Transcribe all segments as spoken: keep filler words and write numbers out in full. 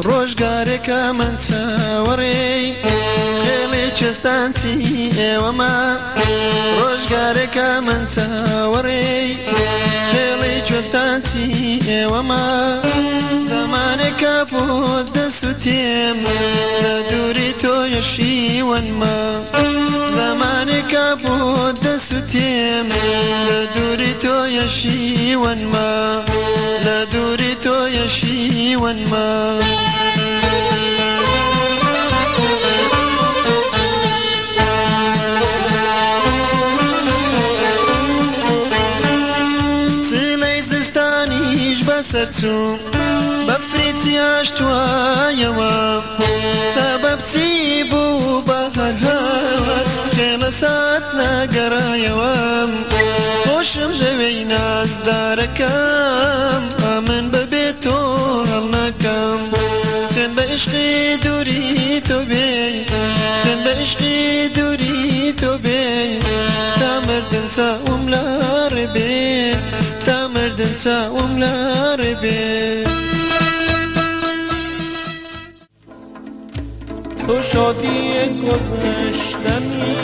ڕۆژگارێکە من چاوەڕێی خێڵی چێستان چی ئێوەمە. ڕۆژگارێکە من چاوەڕێی خێڵی چێستان چی ئێوەمە. زمانێکە بۆ دەسوتێم لە دووری تۆ یەشیوەنمە. زمانێکە بۆ دەسوتێم لە دووری تۆ یەشیوەنمە. لە دووری تۆ یەشیوەنمە. چلەی زستانیش بەسەر چوو، بەفری چیاش توایەوە. سەبەب چی بوو بە هەر هەر خێڵە سات نەگەڕایەوە. خۆشم دەوێی نازدارەکەم، ئەمن بەبێ تۆ هەڵنەکەم. سوێن بە عشقی دووری تۆ بێ، سوێن بە عشقی دووری تۆ بێ. تا مردن چاوم لە ڕێ بێ، تا مردن چاوم لە ڕێ بێ. تو شادی گذشتمی،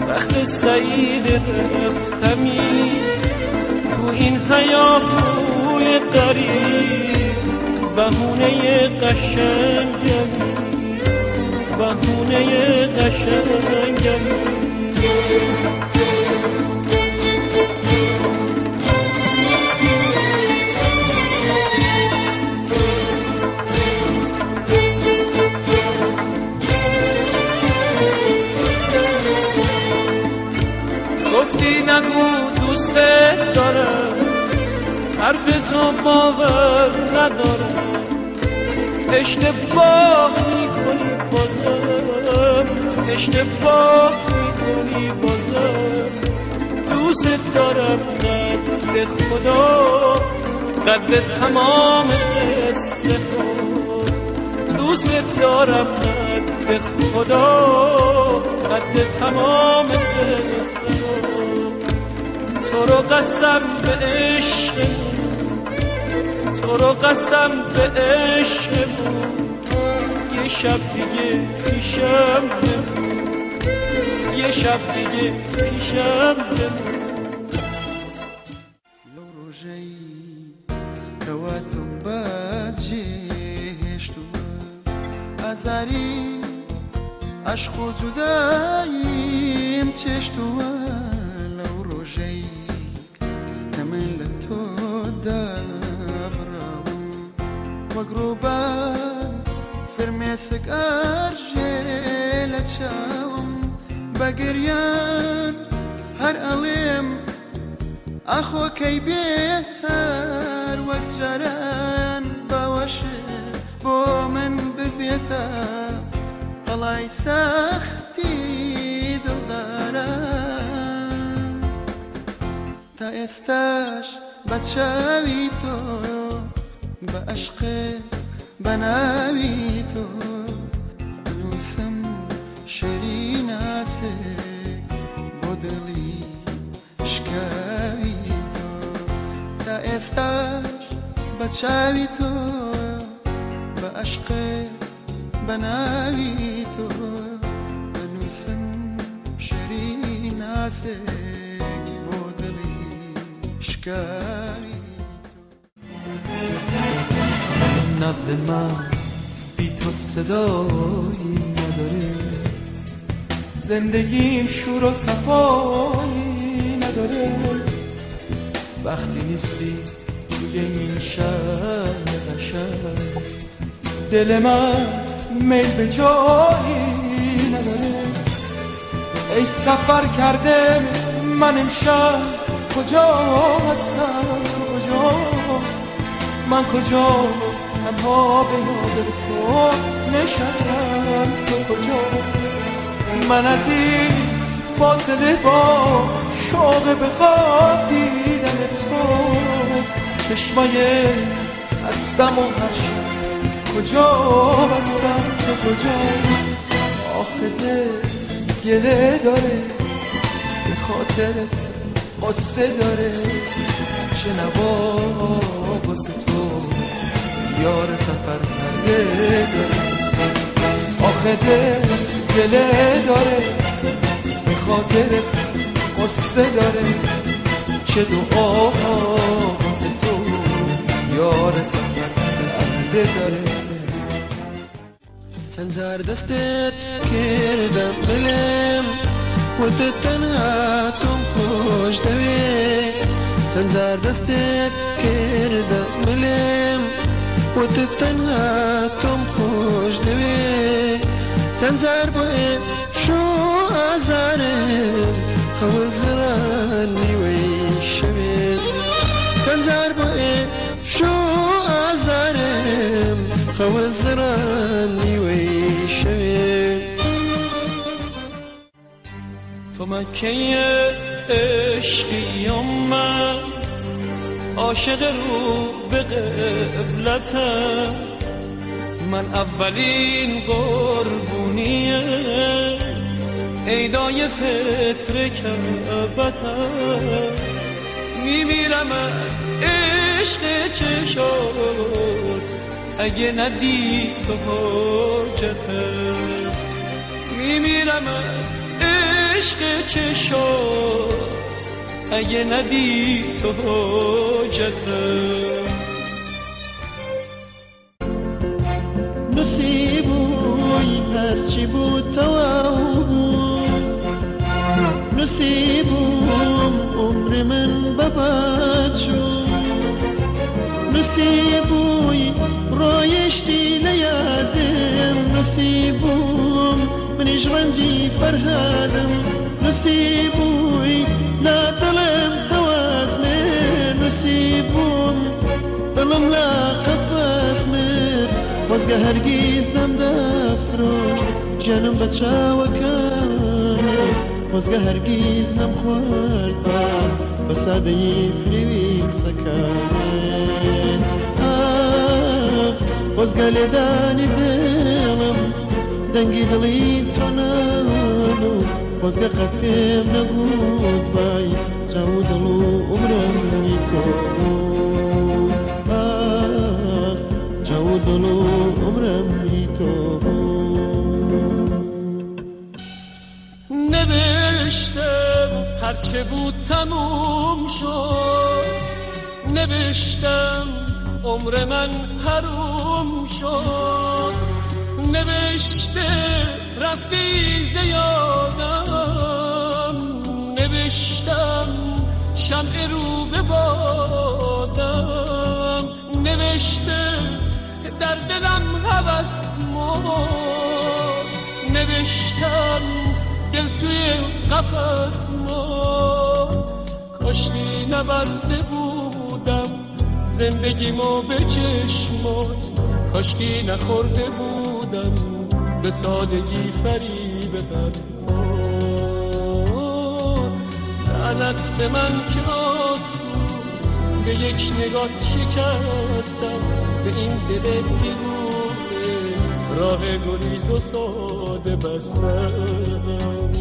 بخت سعید رفتمی، تو این هیاهوی غریب بهونهٔ قشنگمی، بهونهٔ قشنگمی. گفتی نگو دوست دارم، حرف تو باور ندارم. اشتباه می‌کنی بازم، اشتباه می‌کنی بازم. دوست دارم قد خدا، قد تمام قصه ها. دوست دارم قد خدا، قد تمام قصه ها. تو رو قسم به عشق، تو رو قسم به عشق، یه شب دیگه پیشم بمون، یه شب دیگه پیشم بمون. لەو ڕۆژەی کەواتم بە جێهێشتووە، ئازاری عەشق و جوداییم چێشتووە. لەو ڕۆژەی کە من لە تۆدا بڕاوم، وەک ڕووبار فرمێسک ئەرژێ لە چاوم. بە گریان هەر ئەڵێم، ئاخۆ کەی بێ هەر وەک جاران باوەشێ بۆ من ببێتە قەڵای سەختی دڵداران. تا ئێستاش بە چاوی تۆ، بە عەشقێ، بە ناوی تۆ، ئەنووسم شیریناسێک بۆ دڵی شکاوی تۆ. تا ئێستاش بە چاوی تۆ، بە عەشقێ، بە ناوی تۆ، ئەنووسم شیریناسێک بۆ دڵی شکاوی تۆ. نبض من بی تو صدایی نداره، زندگیم شور و صفایی نداره. وقتی نیستی توی این شهر قشنگ، دل من میل به جایی نداره. ای سفر کرده من امشب کجا هستم، کجا، من کجا، تنها به یاد تو نشستم، تو کجا؟ من از این فاصله با شوق به خواب دیدن تو، چشمای هستم و هر شب کجا هستم، تو کجا؟ آخه دل گله داره، به خاطرت غصه داره، چه نوا واسه تو یار سفر کرده داره، آخه دل گله داره، به خاطرت قصه داره، چه دعاها واسه تو یار سفر کرده داره. Çend car destêt kirdim bilêm, û tu tenha tom xweş dewê. Çend car destêt kirdim bilêm, û tu tenha tom xweş dewê. Çend car bu ê şû azarim, xewiziran nîwey şevê. Çend car bu ê Şû azarim, xewiziran nîwey şevê. تو مکهٔ عشقی و من عاشق رو به قبلتم. من اولین قربونی عیدای فطر کعبتم. می‌میرم از عشق چشات، اگه ندی تو حاجتم. می‌میرم از عشق چشات، اگه ندی تو حاجتم. Nusîbûy, her çi bû tewaw bû. Nusîbûm, umrê min beba çû. Nusîbûy, royiştî lê yadim. Nusîbûm, min ji rencî ferhadim. Nusîbûy, la dilim hewaz min. Nusîbûm, Dilim la qefes min, xwezge hergiz nemdefroşt, jiyanim be çawekanê, xwezge hergiz nemxwert ba, be sadeyî firî wî qise kanê. Ah, xwezge lêdanî dilim, dengî dilî to nabû, xwezge qet pê min negot bay. Çaw û dil û umrem wî to bû. Ah, çaw û dil û umrem wî to bû. Niviştim, her çi bû temûm şû. Niviştim, umrê min herûm şû. Niviştim, rastî zêyadim. Niviştim, şem'ê rû bi badem. Niviştim, der dilim hewes mor. Niviştim, dil tu yê qefes mor. Kaşkî nebestê bûdem, zindegî mo bê çeşmot. Kaşkî nexortê bûdem, bi sadegî ferî bibem. Lanet be, men kiras, bi yek nigah şikestem, bi in dilê bî, rahê gulîz û sade bestem.